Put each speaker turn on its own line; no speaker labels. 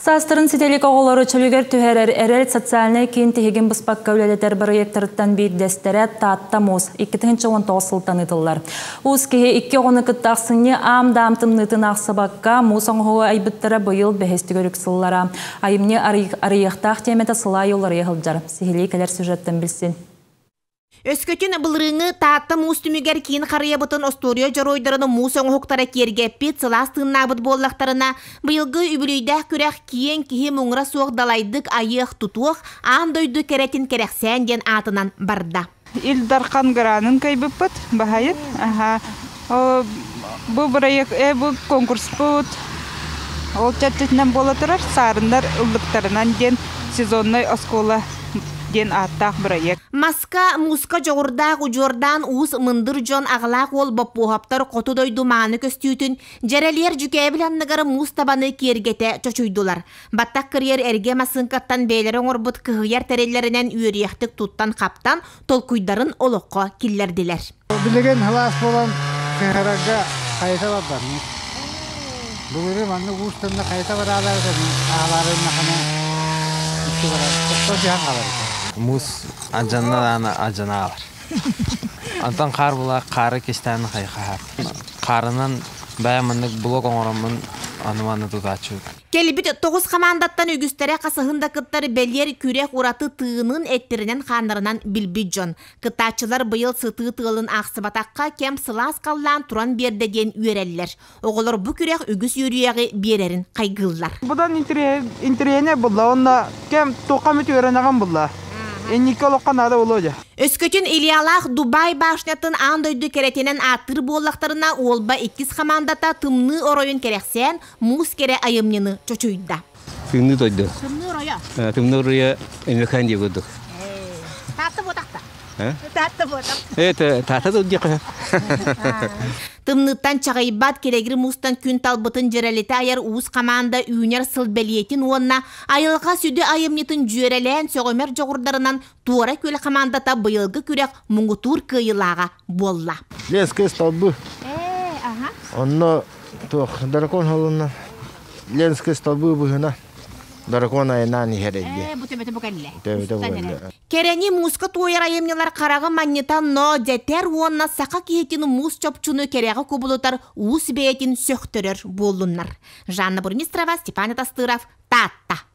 Саастарын ситэ илик оҕолору чөлүгэр түһэрэр Эрэл социальнай киин тиһигин быспакка үлэлэтэр бырайыактарыттан биирдэстэрэ Таатта муус 2019 сылтан ыытыллар. Уус киһи икки оҕону кытта ахсынньы аам-даам тымныытын аахсыбакка муус оҥоһугу айбыттара быйыл бэһис төгүрүк сыллара. Айымньы арыйыахтаах тиэмэтэ сылаай уларыйа сылдьар. Сиһилии кэлэр сюжеттан билсин.
Өскөтүн былырыыҥҥы Таатта муус түмүгэр киин харыйабытын остуоруйа дьоруойдарын муус оҥоһуктара киэргэппит, сылаас тыыннаабыт буоллахтарына, быйылгы үбүлүөйдээх күрэх киэҥ киһи муҥура суох далайдык айыах-тутуох, аан дойду кэрэтин кэрэхсээн диэн аатынан барда.
Ил Дархан гранын кыайбыппыт, баһайыт. Аха. Бу бырайыак, бу конкурспут ол чэрчитинэн буола турар Саарыннар ыллыктарынан диэн сезоннай оскуола диэн ааттаах бырайыак.
Маска, мууска дьоҕурдаах удьуордаан уус мындыр дьон аҕалаах уол Боппуоһаптар хоту дойду мааны көстүүтүн дьэрэлиэр дьүкээбил анныгар муус табаны киэргэтэ чочуйдулар. Баттах кырыйар эргэ массыыҥкаттан бэйэлэрэ оҥорбут кыһыйар тэриллэринэн үөрүйэхтик туттан-хаптан толкуйдарын олоххо киллэрдилэр.
Билигин сылаас буолан кыһарарга хайыта барбаммыт. Былыры маннык уус тымны хайыта бараалаабыта аалаарыннахына икки барар тохтоо түһэн хаалар этэ.
Муус адьанна адьанаалар. Антон хаар була хаары кистээн хайхаһар. Хаарынан бэйэ маннык блок оҥороммун аны манны тутааччыбыт.
Кэлбит тоҕус хамаандаттан үгүстэрэ хасыһын да кыттар бэлиэр күрэх ураты тыынын эттэринэн-хааннарынан билбит дьон. Кыттааччылар быйыл сытыы тыалын аахсыбатахха кэм сылаас халлаан туран биэрдэ диэн үөрэллэр. Оҕолор бу күрэх үгүс үөрүйэҕи биэрэрин хайгыыллар.
Будан интэриэһинэй булла уонна кэм туохха эмит үөрэнэҕин булла. Инники олоххо наада буолуо дьэ.
Өскөтүн Ильялаах Дубай башнятын аан дойду кэрэтинэн ааттыыр буоллахтарына, Уолба иккис хамаандата тымныы оройун кэрэхсээн, муус кэрэ айымньыны чочуйда.
Тымныы дойду.
Тымныы оройо.
Тымныы оройо Өмөкөөн диye курдук.
Таатта буотахта. Таатта буотах.
Это таата да диэхэ.
Тымныыттан чаҕыйбат килэгир муустан күн талбытын дьэрэлитэ айар уус хамаанда үүнэр сыл бэлиэтин уонна айылҕа сүдү айымньытын дьүөрэлээн сөҕүмэр дьоҕурдарынан Туора Күөл хамаандата быйылгы күрэх муҥутуур кыайыылааҕа буолла.
Ленскэй столбы. Онно туох дракон холунна Ленскэй столбы быһына дракон айнаан иһэр
Ээ, бу төбөтө бу кэллэ. Төбөтө бу кэллэ. Кэрэни мууска туойар айымньылар хараҕы манньыта но дэтэр уонна саха киһитин муус чопчуну кэрэҕэ кубулутар уус бэйэтин сөхтөрөр буоллуннар. Жанна Бурмистрова, Степан Атастыров, Таатта.